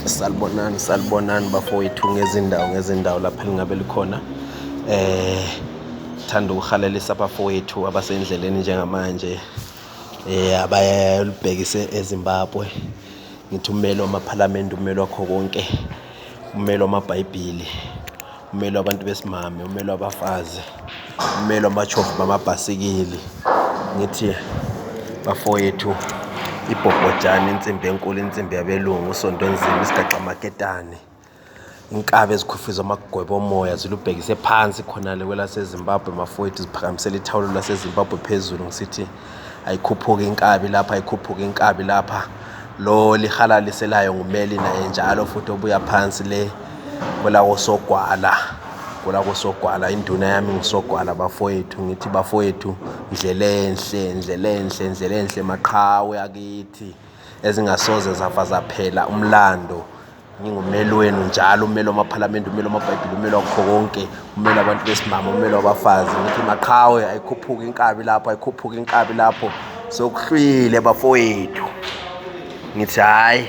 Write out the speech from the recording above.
Salibonani, salibonani bafowethu ngezindawo ngezindawo lapho elingabe likhona. Thanda ukuhalelisa abafowethu abasendleleni njengamanje abayalubhekise eZimbabwe. Ngithi ummeli wamaphalamende, ummeli wakho konke, ummeli wamabhayibhili, ummeli wabantu besimame, ummeli wabafazi, ummeli wamachovu bamabhasikili. Ngithi bafowethu, ibhobhojane, insimbi enkulu, insimbi yabelungu, usonto enzima, isigaxa amaketane, inkabi ezikhwifizwa amagwebo omoya zilubhekise phansi khona le kwelaseZimbabwe bafowethu, ziphakamisela ithawulo laseZimbabwe phezulu. Ngisithi ayikhuphuke inkabi lapha, ayikhuphuke inkabi lapha. Lo lihalaliselayo ngumeli naye njalo futhi obuya phansi le kwelakosogwala, kwelakosogwala, induna yami ngusogwala bafowethu. Ngithi bafowethu, ndlela enhle, ndlela enhle, ndlela enhle, maqhawe akithi ezingasoze zafa zaphela umlando. Ngingumeli wenu njalo, umeli wamaphalamende, umeli wamabhayibhili, umeli wakho konke, umeli wabantu besimame, umeli wabafazi. Ngithi maqhawe, ayikhuphuke inkabi lapho, ayikhuphuke inkabi lapho, sokuhlwile bafowethu. Ngithi hhayi.